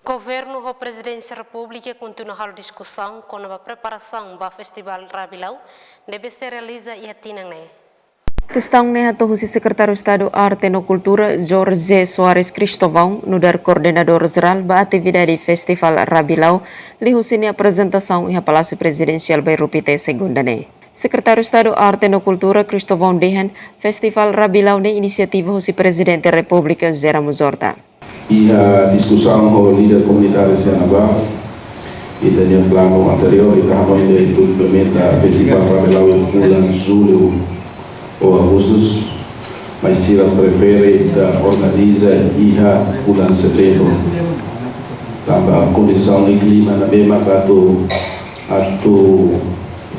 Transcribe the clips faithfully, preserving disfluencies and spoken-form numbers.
Governu ho Prezidénsia Repúblika kontinua halo diskusaun kona-ba preparasaun ba Festivál Rabilau ne'ebé sei realiza iha tinan ne'e. Kestaun ne'e hato'o husi Sekretáriu Estadu Arte no Kultura, Jorge Soares Cristóvão, nu'udar Koordenadór Jerál ba atividade Festivál Rabilau, liuhusi nia aprezentasaun iha Palásiu Prezidensiál Bairru Pité, Segunda ne'e. Sekretáriu Estadu Arte no Kultura, Cristóvão dehan, Festivál Rabilau ne'e inisiativa husi Prezidente Repúblika José Ramos Horta. Iha diskusaun ho líder komunitáriu sira-ne'ebá, ita-nia planu anteriór, ita hanoin atu implementa Festivál Rabilau iha fulan Jullu ou Agostu, mas sira prefere ita organiza iha fulan Setembru. Tanba kondisaun klima ne'ebé mak atu, atu,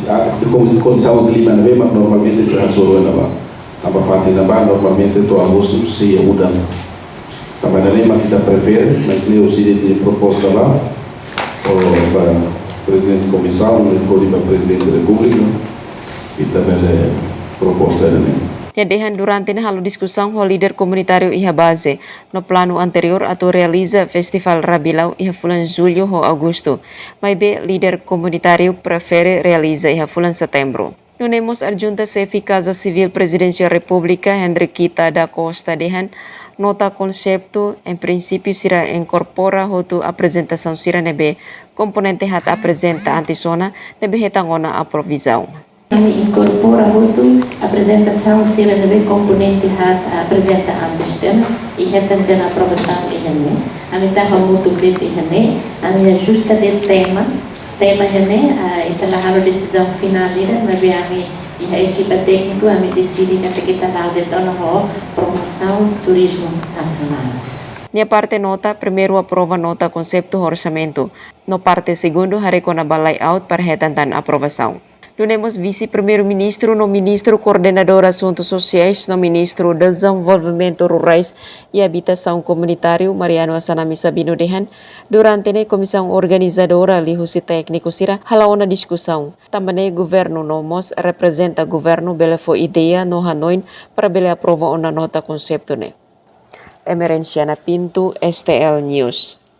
ah, kon-, kondisaun klima ne'ebé mak normalmente sira hasoru iha ne'ebá. Tanba fatin ne'ebá normalmente to'o Agostu sei iha udan. Tanba ne'e mak ita prefere, mas ne'e husi ita-nia proposta ba, o ba Prezidente Komisaun, no hodi ba Prezidente Repúblika, ita bele proposta ne'e. Nia dehan durante ne'e halo diskusaun ho líder komunitáriu iha baze, no planu anteriór atu realiza Festivál Rabilau iha fulan Jullu ho Agostu. Maibé líder komunitáriu prefere realiza iha fulan Setembru. Nune'e mós Adjunta Xefe Kaza Sivíl Prezidénsia Repúblika, Hendriquita da Costa dehan, nota konseitu, em princípio, sira inkorpora hotu aprezentasaun sira ne'ebé komponente haat aprezenta antes ona, ne'ebé hetan ona aprovasaun. Ami inkorpora hotu aprezentasaun sira ne'ebé komponente haat aprezenta antes tiha ona, i hetan tiha ona aprovasaun iha ne'e. Ami tau hamutuk de'it iha ne'e, ami ajusta de'it tema, tema iha ne'e, ah, ita la halo desizaun finál ida, maibé ami iha ekipa tékniku, ami deside katak ita la'o de'it ona ho promosaun turizmu nasionál. Nia parte nota, primeiru aprova nota konseitu orsamentu, no parte segundu haree kona-ba layout para hetan tan aprovasaun. Nune'e mós Vise-Primeiru-Ministru no Ministru Koordenadór Asuntus Sosiais no Ministru Dezenvolvimentu Rurais i Abitasaun Komunitáriu, Mariano Assanami Sabino dehan, durante ne'e komisaun organizadora liuhusi tékniku sira hala'o ona diskusaun. Tanba ne'e governu no mós reprezenta governu bele fó ideia no hanoin para bele aprova ona nota konseitu ne'e. Emerenciana Pinto, S T L News.